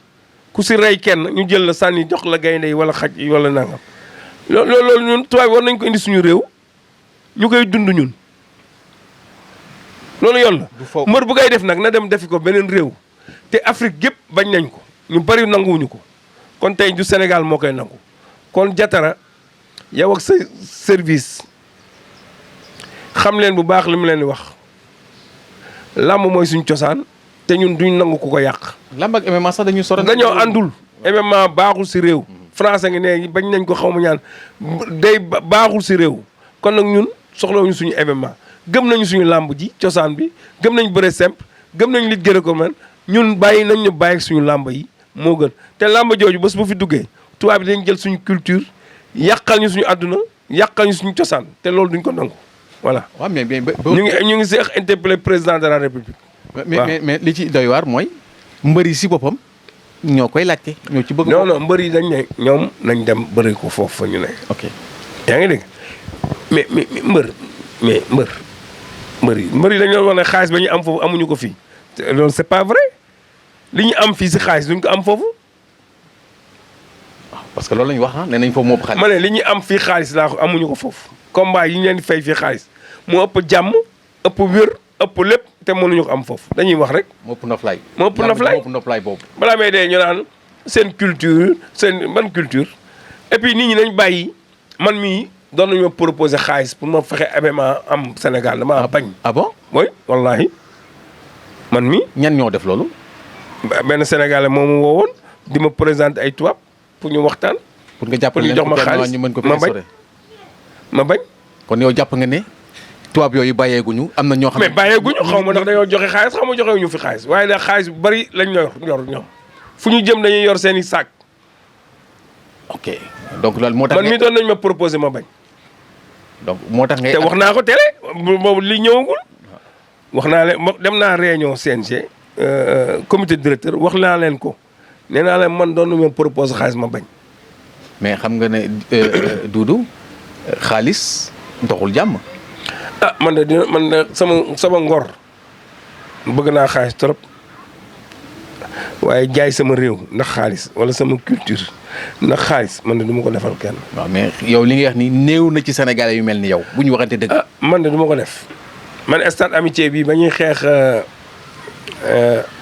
ku si rey kenn ñu jël la sànni jox la gaynde yi wala xaj yi wala nangam. loolu ñun tubaab war nañ ko indi suñu réew ñu koy dund ñun loolu yoon la. mbër bu koy def nag na dem defi ko beneen réew te Afrique gépp bañ nañ ko ñu bari nanguwuñu ko kon tey du Sénégal moo koy nangu kon Diatara yow ak sa service xam leen bu baax li mu leen di wax làmb mooy suñ cosaan te ñun duñ nangu ku ko yàq. làmb ak MMA sax dañuy sore. dañoo àndul MMA baaxul si réew. français ngi ne bañ nañ ko xaw ma ñaan day baaxul si réew kon nag ñun soxlawuñu suñu MMA gëm nañu suñu làmb ji cosaan bi gëm nañ bëre simple gëm nañ Ligue gréco-romaine ñun bàyyi nañ ñu bàyyi suñu làmb yi moo gën te làmb jooju bés bu fi duggee tubaab bi dañ jël suñu culture yàqal ñu suñu àdduna yàqal ñu suñu cosaan te loolu duñ ko nangu voilà. waaw mais ñu ngi seex interpellé président de la république. mais li ci doy waar mooy mbër yi si boppam. ñoo koy laajte ñoo ci bëgg. non mbër yi dañ ne ñoom nañ dem bëri ko foofu fa ñu ne. ok yaa ngi dégg mais mbër yi dañu doon wax ne xaalis ba ñu am foofu amuñu ko fii loolu c'est pas vrai li ñu am fii si xaalis duñ ko am foofu. waaw parce que loolu la ñu wax nee nañ foofu moo ëpp xaalis. ma ne li ñu am fii xaalis laa ko amuñu ko foofu. combat yi ñu leen di fay fii xaalis moo ëpp jàmm ëpp wér ëpp lépp te mënuñu ko am foofu dañuy wax rek. moo ëpp noflaay. moo ëpp noflaay boobu. balaa may dee ñu naan seen culture seen ban culture et puis nit ñi nañ bàyyi man mii doon nañu ma proposer xaalis pour ma fexe MMA am Sénégal dama bañ. ah bon oui wallaahi man mii. ñan ñoo def loolu. benn Sénégalais moomu woowoon di ma présenter ay tubaab pour ñu waxtaan. pour nga jàppale leen jox ma xaalis ñu mën ko ma bañ. kon yow jàpp nga ne tubaab yooyu bàyyeeguñu am na ñoo xam ne. mais bàyyeeguñu xaw ma ndax dañoo joxe xaalis xaw ma joxewuñu fi xaalis waaye nag xaalis bu bari lañ yor ñoom fu ñu jëm dañuy yor seen i sac. ok donc loolu moo tax. man mii doon nañ ma proposer ma bañ. donc moo tax ngay. te wax naa ko télé boobu li ñëwagul. wax naa leen dem naa réunion CNG comité directeur wax naa leen ko nee naa leen man doon nañ ma proposer xaalis ma bañ. mais xam nga ne Doudou xaalis ndoxul jàmm. ah man de sama ngor bëgg naa xaalis trop waaye jaay sama réew ndax xaalis wala sama culture ndax xaalis man de du ma ko defal kenn. waaw mais yow li nga wax ni néew na ci Sénégalais yu mel ni yow bu ñu waxante dëgg. ah man de du ma ko def man stade amitié bi ba ñuy xeex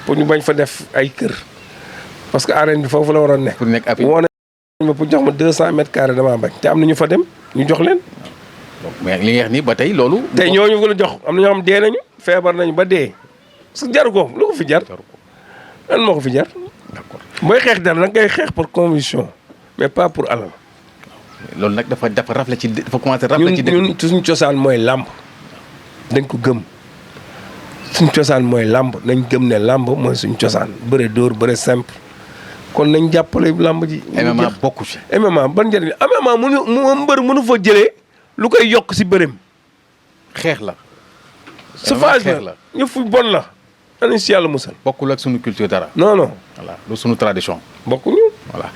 pour ñu bañ fa def ay kër parce que arène bi foofu la waroon nekk. pour nekk appui woo nañ ma pour jox ma 200 mètres carrés damaa bañ te am na ñu fa dem ñu jox leen. mais li nga wax ni ba tey loolu. tey ñooñu ko la jox am na ñoo xam dee nañu feebar nañu ba dee parce que jaru ko lu ko fi jar. lan moo ko fi jar. d'accord booy xeex dara nag ngay xeex pour conviction mais pas pour alal. loolu nag dafa rafle ci dafa commencé rafle ci. ñun suñu cosaan mooy làmb dañ ko gëm suñu cosaan mooy làmb nañ gëm ne làmb mooy suñu cosaan bëre dóor bëre simple kon nañ jàppale làmb ji. MMA bokku ci. MMA ban njëriñ MMA mu mbër mënu fa jëlee lu koy yokk si bërëm. xeex la. sauvage la yëf fu bon la. anañ si yàlla musal. bokkul ak suñu culture dara. non non. voilà lu suñu tradition. bokkuñu. voilà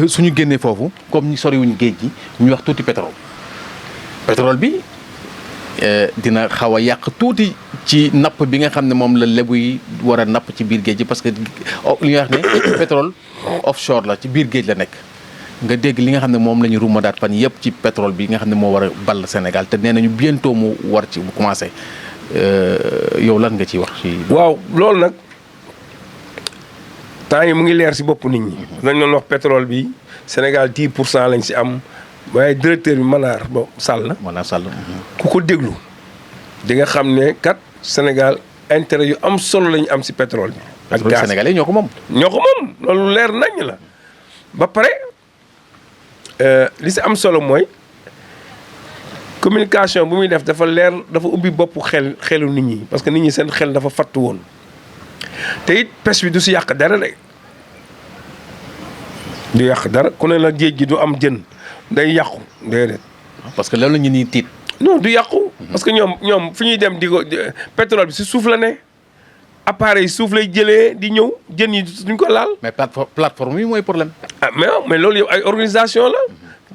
suñu génnee foofu comme ñu soriwuñ géej gi ñu wax tuuti pétrole. pétrole bi dina xaw a yàq tuuti ci napp bi nga xam ne moom la lebu yi war a napp ci biir géej gi parce que li nga wax ne pétrole offshore la ci biir géej la nekk. nga dégg li nga xam ne moom la ñu rumadaat fan yëpp ci pétrole bi nga xam ne moo war a ball Sénégal te nee nañu bientôt mu war ci bu commencé yow lan nga ciy wax ci. waaw loolu nag temps yi mu ngi leer si bopp nit ñi. dañ doon wax pétrole bi Sénégal 10% lañ si am waaye directeur bi Manar ba Sall. Manar Sall. ku ko déglu di nga xam ne kat Sénégal intérêt yu am solo lañu am si pétrole bi. ak gaz Sénégalais ñoo ko moom. ñoo ko moom loolu leer nañ la ba pare li si am solo mooy communication bu muy def dafa leer dafa ubbi boppu xelu nit ñi parce que nit ñi seen xel dafa fatt woon te it pêche bi du si yàq dara de du yàq dara ku ne la géej gi du am jën day yàqu déedéet. parce que loolu la ñu nii tiit. non du yàqu. parce que ñoom fi ñuy dem di ko pétrole bi si suuf la ne appareil suuf lay jëlee di ñëw jën yi duñ ko laal. mais plateforme yi mooy problème. ah mais loolu yëpp ay organisation la.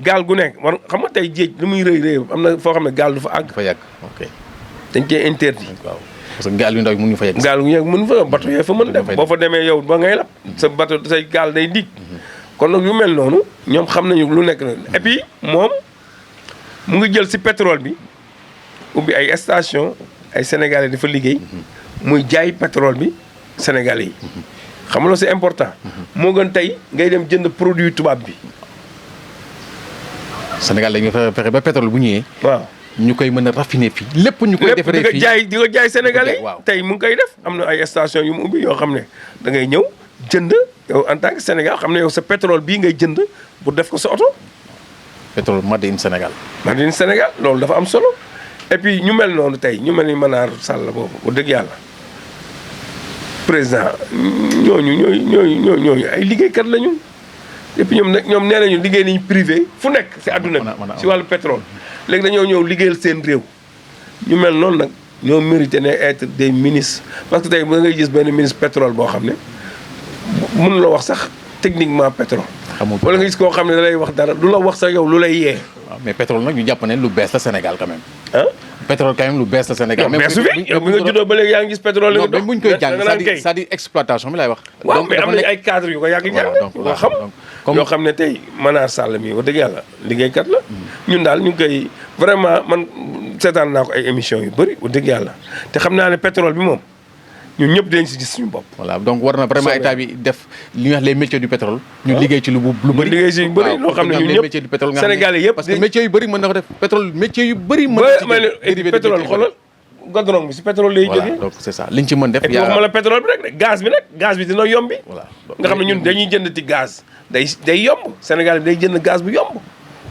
gaal gu nekk war xam nga tey géej lu muy rëy am na foo xam ne gaal du fa àgg. dafa yàgg ok. dañ koy interdit. waaw parce que gaal yu ndaw yi mënuñu fa yegg. gaal gu yegg mën fa bato yee fa mën dem boo fa demee yow ba ngay lab. sa bato say gaal day dig. kon nag yu mel noonu ñoom xam nañu lu nekk la et puis moom mu ngi jël si pétrole bi ubbi ay station ay sénégalais dafa liggéey. muy jaay pétrole bi sénégalais yi. xam nga loolu c'est important. moo gën tey ngay dem jënd produit tubaab bi. Sénégal dañuy fexe ba pétrole bu ñëwee. waaw ñu koy mën a raffiner fii lépp ñu koy defaree fii di ko jaay sénégalais yi. waaw tey mu ngi koy def am na ay station yu mu ubbi yoo xam ne da ngay ñëw jënd yow en tant que Sénégal xam ne yow sa pétrole bii ngay jënd pour def ko sa oto. pétrole made in Sénégal. made in Sénégal loolu dafa am solo et puis ñu mel noonu tey ñu mel ni Manar Sall boobu bu dëgg yàlla président ñooñu ay liggéeykat lañu. et puis ñoom nee nañu liggéey nañu privé fu nekk si àdduna bi si wàllu pétrole léegi dañoo ñëw liggéeyal seen réew ñu mel noonu nag ñoo mérité ne être des ministres parce que tey da ngay gis benn ministre pétrole boo xam ne mënu la wax sax techniquement pétrole wala nga gis koo xam ne da lay wax dara du la wax sax yow lu lay yee. waaw mais pétrole nag ñu jàpp ne lu bees la Sénégal quand même. ah pétrole quand même lu bees la Sénégal. mais su fi yow bi nga juddoo ba léegi yaa ngi gis pétrole la nga dox buñ koy jàng c'est-à-dire exploitation bi lay wax. waaw mais am nañu ay cadres yu ko yàgg jàng yoo xam yoo xam ne tey Manar Sall mi wax dëgg yàlla liggéeykat la ñun daal ñu ngi koy vraiment man seetaan naa ko ay émissions yu bëri wax dëgg yàlla te xam naa ne pétrole bi moom ñun ñëpp dañ si gis suñu bopp. voilà donc war na vraiment état bi def li ñuy wax les métiers du pétrole. ñu liggéey ci lu bëri. liggéey si yu bëri loo xam ne ñun ñëpp métiers du pétrole nga Sénégalais yëpp parce que métiers yu bëri mën na ko def pétrole métiers yu bëri. mën na ci pétrole xoolal goudron bi si pétrole lay jógee. voilà donc c'est ça liñ ci mën def. et puis waxuma la pétrole bi rek gaz bi nag gaz bi dina yombi. voilà nga xam ne ñun dañuy jënd ci gaz day yomb Sénégal bi day jënd gaz bu yomb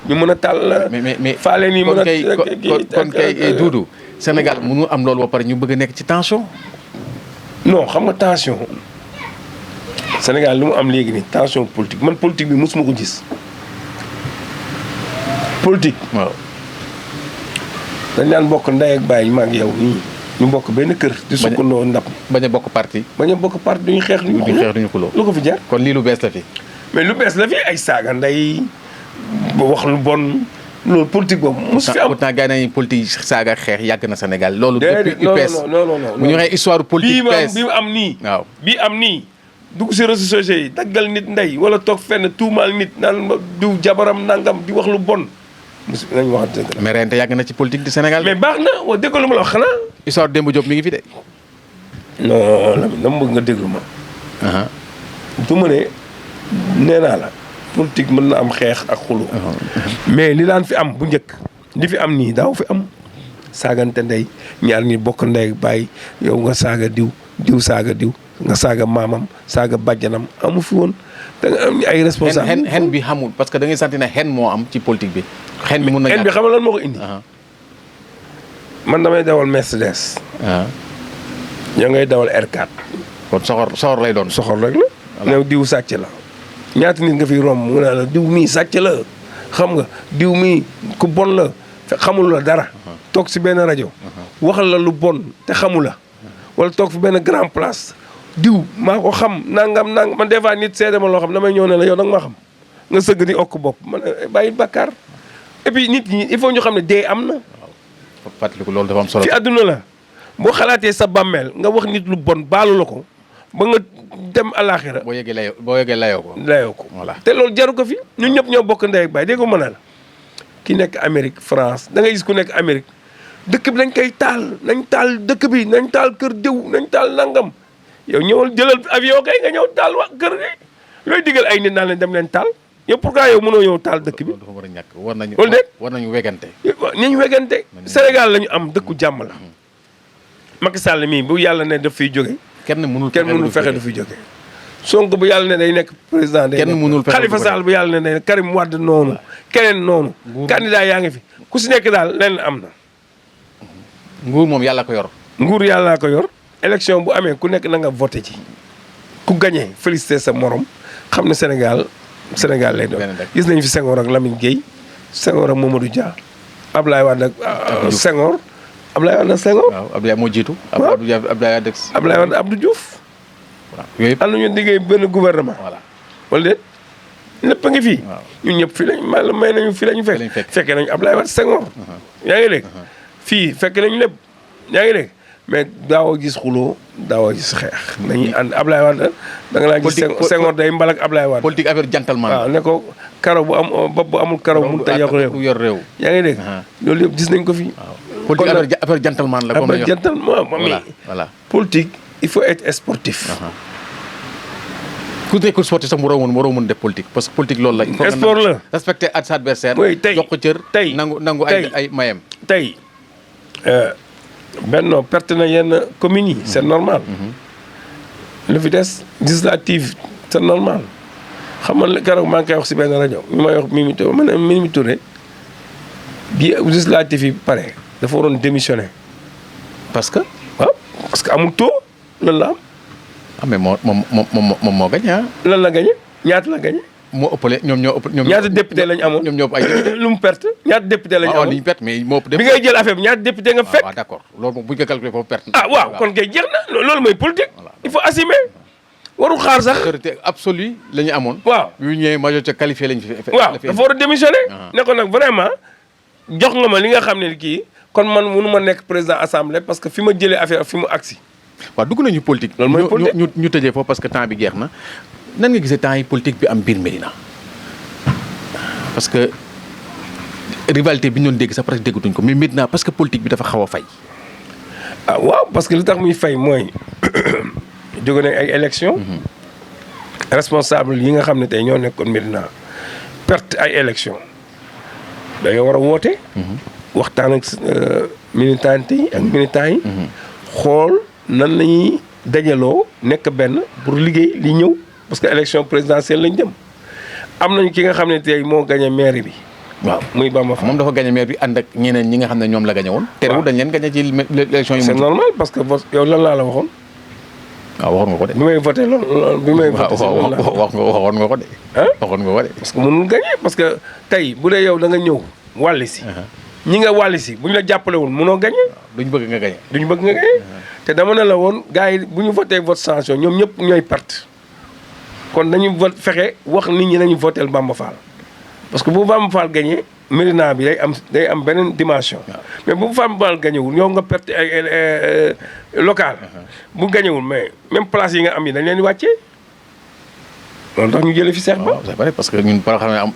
ñu mën a tàll. mais faale nii mën a kon kay Doudou Sénégal mënu am loolu ba pare ñu bëgg a nekk ci tension. non xam nga tension Sénégal li mu am léegi nii tension politique man politique bi mosuma ko gis politique. waaw dañ daan bokk ndey ak baay ma ak yow nii ñu bokk benn kër. di sukkandoo ndap. bañ a bokk parti. bañ a bokk parti duñu xeex duñu xuloo lu ko fi jar. kon lii lu bees la fi. mais lu bees la fi ay saaga ndey wax lu bon. loolu politique boobu mosu fi am pourtant gars yi nañu politique saaga xeex yàgg na Sénégal loolu. depuis UPS non bu ñu waxee histoire politique. bii am nii. waaw bii am nii dugg si réseaux sociaux yi daggal nit ndey wala toog fenn tuumaal nit naan ma diw jabaram nangam di wax lu bon nañ wax dëgg. mais rente yàgg na ci politique du Sénégal. mais baax na wax dëgg lu ma la wax xanaa. histoire Demba Diop mi ngi fi de. non Lamine dama bëgg nga déglu ma. du ma ne nee naa la politique mën na am xeex ak xulu. mais li daan fi am bu njëkk li fi am nii daaw fi am. saagante ndey ñaar ñi bokk ndey bàyyi yow nga saaga diw saaga diw nga saaga maamam saaga bàjjanam amu fi woon da nga am ay responsable xen bi xamul parce que da ngay sentir ne xen moo am ci politique bi. xen bi mun na xen bi xam nga lan moo ko indi. man damay dawal Mercedes. yaa ngay dawal R4. kon soxor lay doon. soxor rek la. new diw sàcc la. ñaata nit nga fi romb mu ne la diw mii sàcc la xam nga diw mii ku bon la xamul la dara. toog si benn rajo. waxal la lu bon te xamul la. wala toog fi benn grand place. diw maa ko xam nangam man des fois nit seede ma loo xam damay ñëw ne la yow nag maa xam nga sëgg di okk bopp man bàyyi bàkkaar et puis nit ñi il faut ñu xam ne dee am na. waaw fàttaliku loolu dafa am solo. fi àdduna la boo xalaatee sa bàmmeel nga wax nit lu bon baalu la ko ba nga dem alaaxira. boo yeggee layoo ko. layoo ko voilà te loolu jaru ko fi ñun ñëpp ñoo bokk ndey ak baay dégg nga mën a la ki nekk Amérique France da ngay gis ku nekk Amérique dëkk bi nañ koy taal nañ taal dëkk bi nañ taal kër diw nañ taal nangam. yow ñëwal jëlal avion kay nga ñëw taal wa kër gi looy digal ay nit naan leen dem leen taal yow pourquoi yow mënoo ñëw taal dëkk bi. dafa war a ñàkk war nañu. loolu de war nañu wegante. nañu wegante Sénégal la ñu am dëkku jàmm la. Macky Sall mii bu yàlla ne daf fiy jóge. kenn mënul fexe du fiy jóge. Sonko bu yàlla ne day nekk président. kenn mënul fexe Khalifa Sall bu yàlla ne day Karim Wade noonu. keneen noonu. candidat yaa ngi fi ku si nekk daal lenn am na. nguur moom yàlla ko yor. nguur yàlla ko yor. élection bu amee ku nekk na nga voté ci ku gagné félicité sa morom xam ne Sénégal lay doon. gis nañ fi Senghor ak Lamine Gueye Senghor ak Mamadou Dia Ablaye Wade ak Senghor. Ablaye Wade ak Senghor. waaw Ablaye moo jiitu. waaw Ablaye Wade Abdou Diouf. waaw yooyu yëpp am na ñu liggéey benn gouvernement. voilà wala déet lépp a ngi fii. waaw ñun ñëpp fii lañ may nañu fii lañu fekk. fekkee nañu Ablaye Wade Senghor. yaa ngi dégg. fii fekk nañu lépp yaa ngi dégg. mais daawoo gis xuloo daawoo gis xeex. dañuy ànd Ablaye Wade da nga laa gis Senghor day mbalak Ablaye Wade. politique affaire gentleman. waaw ne ko karaw bu am bopp bu amul karaw mënut a yor réew. yaa ngi dégg. loolu yëpp gis nañ ko fi. waaw politique affaire gentleman la. comme affaire gentleman voilà politique il faut être sportif. ku nekkul sportif sax mu waroo mën def politique parce que politique loolu la. il faut sport la respecter sa adversaire. tey jox ko cër. tey nangu ay mayam. tey. Benno perte na yenn communes yi c'est normal. lu fi des législative c'est normal. xam nga keroog maa ngi koy wax si benn rajo ñu may wax Mimi Touré ma ne Mimi Touré bi législative yi pare dafa waroon démissionner. parce que. waaw parce que amul taux lan la am. ah mais moom moo gagné ah. lan la gagné ñaata la gagné. moo ëppale ñoom ñoo ëpp. ñaata député lañ amoon ñoom ñoo ëpp ay député. lu mu perte ñaata député lañ amoon li ñu perte mais moo ëpp. bi ngay jël affaire bi ñaata député nga fekk. waaw d'accord loolu moom bu ñu ko calculé foofu perte. ah waaw kon kay jeex na loolu mooy politique. il faut assumer. warul xaar sax. autorité absolue la ñu amoon. waaw yu ñëwee majorité qualifiée lañ fi. waaw dafa war a démissionner. ne ko nag vraiment jox nga ma li nga xam ne kii kon man mënu ma nekk président assemblée parce que fi ma jëlee affaire fi mu agsi. waaw dugg nañu politique. loolu mooy politique ñu tëjee foofu parce que temps bi jeex na nan nga gisee temps yi politique bi am biir Médina parce que rivalité bi ñu doon dégg sax presque déggatuñ ko mais Médina parce que politique bi dafa xaw a fay. ah waaw parce que li tax muy fay mooy jóge nañ ay élections. responsable yi nga xam ne tey ñoo nekkoon Médina perte ay élections dañoo war a woote. waxtaan ak militantes yi ak militants yi. xool nan la ñuy dajaloo nekk benn pour liggéey li ñëw parce que élection présidentielle lañ dem am nañu ki nga xam ne tey moo gagné mairie bi. waaw muy Bamba Fall moom dafa gagné maire bi ànd ak ñeneen ñi nga xam ne ñoom la gagné woon. terewul dañ leen gagné ci élection yi. c'est normal parce que yow lan laa la waxoon. waaw waxoon nga ko de. bi may voté loolu bi may voté waxoon nga ko de. waxoon nga ko de. parce que mënul gagné parce que tey bu dee yow da nga ñëw wàlli si. ñi nga wàlli si bu ñu la jàppalewul mënoo gagné. duñ bëgg nga gagné. duñ bëgg nga gagné. te dama ne la woon gars yi bu ñu voté vote sanction ñoom ñëpp ñooy perte kon dañuy vote fexe wax nit ñi nañu voté Bamba Fall parce que bu Bamba Fall gagné Médina bi day am beneen dimension. mais bu Bamba Fall gagné wul yow nga perte ay local bu gagné wul mais même place yi nga am yi dañ leen di wàccee loolu tax ñu jëlee fi Cheikh Ba. waaw c'est vrai parce que ñun par xam ne am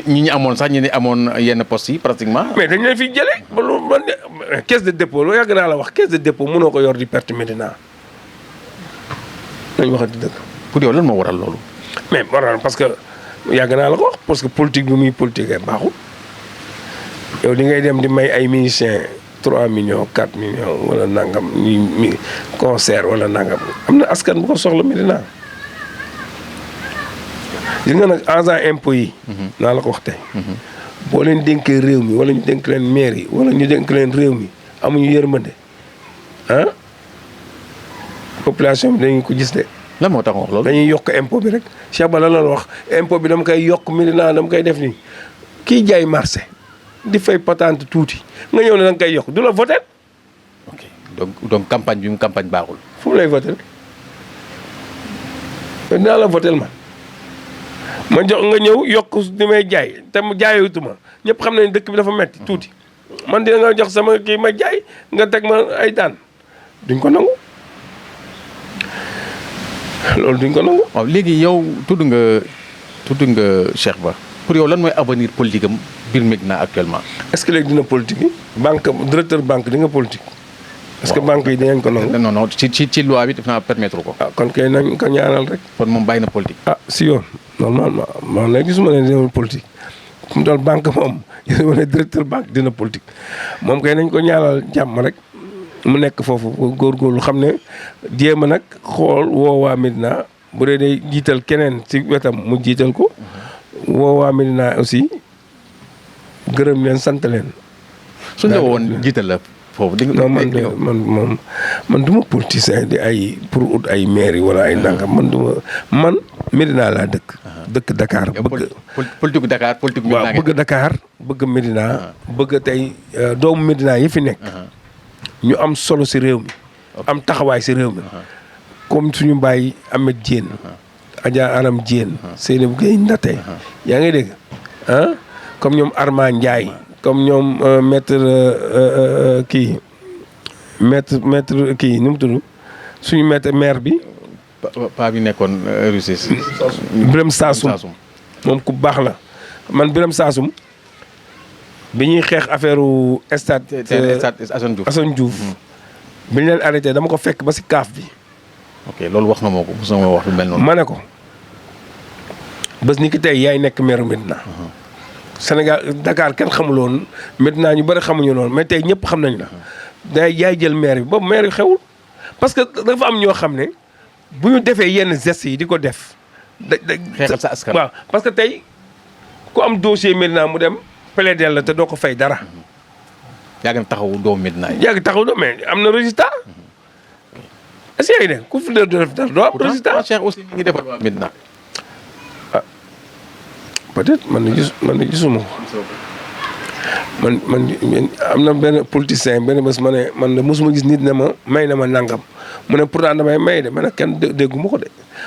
ñi amoon sax ñi amoon yenn postes yi pratiquement. mais dañ leen fi jëlee ba lu man caisse de dépôt lu yàgg naa la wax caisse de dépôt mënoo ko yor di perte Médina nañ waxati dëgg. pour yow lan moo waral loolu. mais waral parce que yàgg naa la ko wax parce que politique bi muy politique baaxul yow di ngay dem di may ay musiciens 3 millions 4 millions wala nangam mi concert wala nangam am na askan bu ko soxla Médina. gis nga nag agent impôt yi. naa la ko wax tey. boo leen dénkee réew mi wala ñu dénk leen maire yi wala ñu dénk leen réew mi amuñu yërmande ah population bi dañu ko gis de. lan moo tax wax loolu. dañuy yokk impôt bi rek Cheikh Ba la la wax impôt bi dama koy yokk Médina dama koy def nii kii jaay marché di fay patente tuuti nga ñëw ne da nga koy yokk du la voté. ok donc campagne bi mu campagne baaxul. fu mu lay voté dinaa la voté ma jox nga ñëw yokk di may jaay te mu jaayutuma ñëpp xam nañ dëkk bi dafa metti tuuti man dina nga jox sama kii ma jaay nga teg ma ay daan duñ ko nangu loolu duñ ko nangu. waaw léegi yow tudd nga Cheikh Ba pour yow lan mooy avenir politique am biir Médina actuellement. est-ce que léegi dina politique yi banque directeur banque di nga politique. est-ce que banque yi dinañ ko nangu. non ci loi bi def naa permettre ko. ah kon kay nañ ko ñaanal rek. kon moom bàyyi na politique. ah si yoon normalement man nag gisuma ne dina politique fu mu toll banque moom gisuma ne directeur banque dina politique moom kay nañ ko ñaanal jàmm rek mu nekk foofu góorgóorlu xam ne jéem a nag xool woo waa Médina bu dee day jiital keneen ci wetam mu jiital ko woo waa Médina aussi gërëm leen sant leen. suñu la woon jiital la foofu. non man du ma politicien di ay pour ut ay maire yi wala ay nangam man Médina laa dëkk Dakar. politique Dakar politique waaw bëgg Dakar bëgg Médina bëgg tey doomu Médina yi fi nekk. ñu am solo si réew mi. am taxawaay si réew mi. comme suñu mbaay Ahmed Diène. Adja Aram Diène. Seynabou Gueye Ndate. yaa ngi dégg ah comme ñoom Armand Ndiaye. comme ñoom maître kii nu mu tudd suñu maire bi. paa bi nekkoon Russie. Birame Sassoum moom ku baax la man Birame Sassoum bi ñuy xeex affaire stade Assane Diouf bi ñu leen arrêté dama ko fekk ba si kaaf bi. ok loolu wax nga moo ko mos nga wax lu mel noonu. ma ne ko bés ni ki tey yaay nekk maire Médina. Sénégal Dakar kenn xamuloon Médina ñu bëri xamuñu noonu mais tey ñëpp xam nañ la. day yaay jël maire bi boobu maire yi xewul parce que dafa am ñoo xam ne bu ñu defee yenn gestes yi di ko def. xeexal sa askan. waaw parce que tey ku am dossier Médina mu dem plaider la te doo ko fay dara. yaa ngi taxawu doomu Médina yi. yaa ngi taxawu mais am na résultat. est-ce que yaa ngi ne ku fi def dara doo am résultat. Cheikh aussi mi ngi defal waa Médina. ah peut-être man de gisuma ko. man am na benn politicien benn bés ma ne man de mosuma gis nit ne ma may na ma nangam mu ne pourtant damay may de ma ne kenn dégguma ko de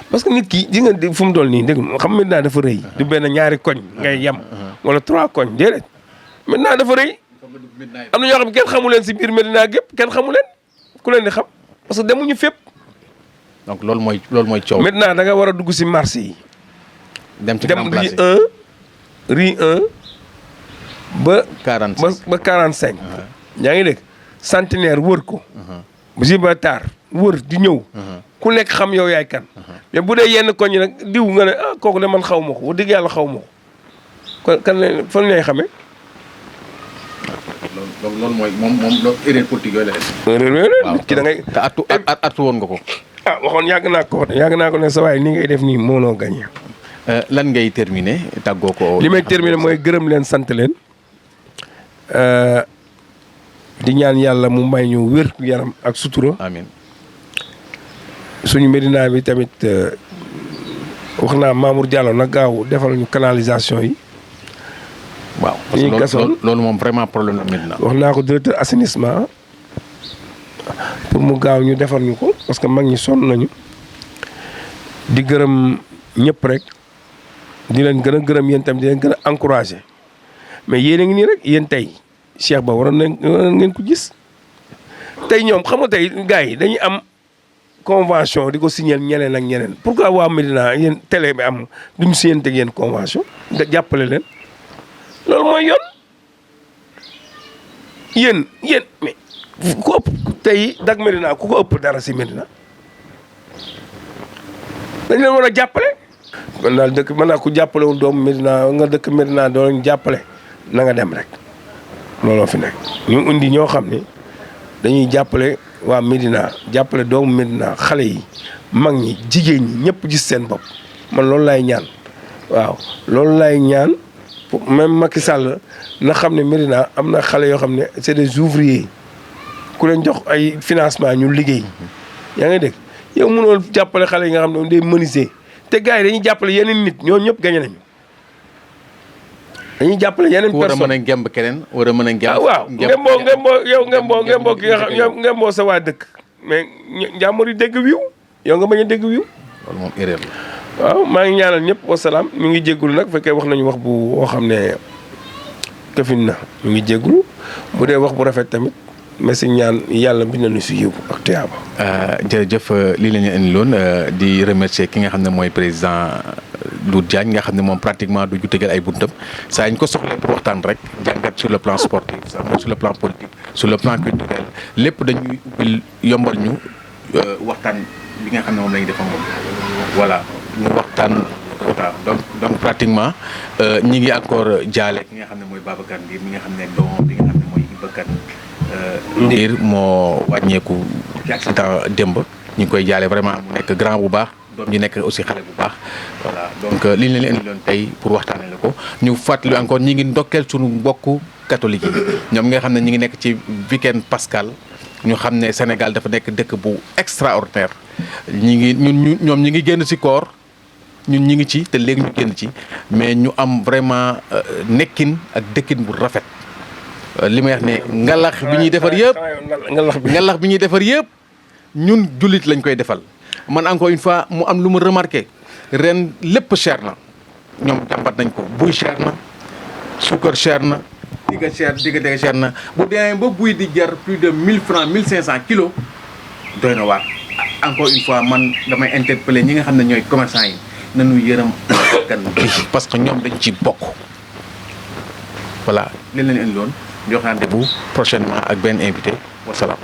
parce que nit ki ji nga fu mu toll nii dégg nga xam Médina dafa rëy. du benn ñaari koñ ngay yem. wala 3 koñ déedéet. Médina dafa rëy. am na ñoo xam kenn xamu leen si biir Médina gépp kenn xamu leen ku leen di xam parce que demuñu fépp. donc loolu mooy coow. Médina da nga war a dugg si marché yi. dem ci grand place rue 1 ba 45 ba 45. yaa ngi dégg centenaire wër ko. Gibraltar wër di ñëw. ku nekk xam yow yaay kan. mais bu dee yenn koñ nag diw nga ne ah kooku de man xaw ma ko wax dëgg yàlla xaw ma ko kan la fan lay xamee. loolu mooy moom loolu erreur politique yooyu la def. waaw ki da ngay. te artu woon nga ko. ah waxoon yàgg naa ko ne sa waay ni ngay def nii mënoo gagné. lan ngay terminer tàggoo ko. li may terminer mooy gërëm leen sant leen. di ñaan yàlla mu may ñu wér yaram ak sutura. amiin. suñu Médina bi tamit wax naa Mamour Diallo na gaaw defal ñu canalisation yi. waaw parce que loolu moom vraiment problème la Médina. wax naa ko directeur assainissement pour mu gaaw ñu defal ñu ko parce que mag ñi sonn nañu. di gërëm ñëpp rek di leen gën a gërëm yéen tamit di leen gën a encouragé mais yéen a ngi nii rek yéen tey Cheikh Ba waroon ngeen ko gis tey ñoom xam nga tey gars yi dañuy am convention di ko signer ñeneen ak ñeneen pourquoi waa Médina yéen télé bi am duñu signer ak yéen convention da jàppale leen loolu mooy yoon yéen mais ku ëpp tey DAKMEDINA ku ko ëpp dara si Médina dañ leen war a jàppale. kon daal dëkk mën naa ku jàppale wu doomu Médina nga dëkk Médina doo leen jàppale na nga dem rek looloo fi nekk ñu indi ñoo xam ni dañuy jàppale waa Médina jàppale doomu Médina xale yi mag ñi jigéen ñi ñëpp gis seen bopp man loolu laay ñaan waaw loolu laay ñaan pour même Macky Sall na xam ne Médina am na xale yoo xam ne c'est des ouvriers ku leen jox ay financement ñu liggéey yaa ngi dégg yow mënoo jàppale xale yi nga xam ne day menuisier te gars yi dañuy jàppale yeneen nit ñoo ñëpp gañe nañu dañuy jàppale yeneen personne war a mën a ngemb keneen war a mën a ngemb waaw ngemboo ki nga xam ngemboo sa waa dëkk mais njàmbur yi dégg wiiw yow nga bañ a dégg wiiw loolu moom erreur la waaw maa ngi ñaanal ñëpp wasalaam ñu ngi jéggulu nag fekkee wax nañu wax bu woo xam ne këfin na ñu ngi jéggulu bu dee wax bu rafet tamit mais si ñaan yàlla bi nañu si yiw ak tuyaaba. jërëjëf lii la ñu indi loon di remercier ki nga xam ne mooy président Doudou Diagne nga xam ne moom pratiquement du ju tëjal ay buntam saa ñu ko soxlee pour waxtaan rek jàngat sur le plan sportif sur le plan politique sur le plan culturel lépp dañuy ubbil yombal ñu waxtaan bi nga xam ne moom la ñuy def ak moom voilà ñu waxtaan. waaw donc pratiquement ñi ngi encore jaale ki nga xam ne mooy Babacar Ndir mi nga xam ne doomam bi nga xam ne mooy Babacar Ndir moo wàññeeku ci accident démb ñu ngi koy jaale vraiment mu nekk grand bu baax doom ji nekk aussi xale bu baax voilà donc li ñu leen indi loon tey pour waxtaanee la ko ñu fàttali encore ñi ngi ndokkeel suñu mbokku catholique yi ñoom nga xam ne ñi ngi nekk ci week-end pascal ñu xam ne Sénégal dafa nekk dëkk bu extraordinaire ñoom ñi ngi génn ci koor ñun ñi ngi ci te léegi ñu génn ci mais ñu am vraiment nekkin ak dëkkin bu rafet li may wax ne ngalax bi ñuy defar yëpp ngalax bi ñuy defar yëpp ñun jullit lañ koy defal man encore une fois mu am lu ma remarqué ren lépp cher na ñoom jàmbat nañ ko buy cher na suukar cher na digga cher na bu demee ba buy di jar plus de 1000 francs 1500 kilos doy na waar encore une fois man damay interpeller ñi nga xam ne ñooy commerçant yi nañu yërëm kan bi parce que ñoom dañ ci bokk voilà li leen indi loon jox rendez-vous prochainement ak benn invité wasalaam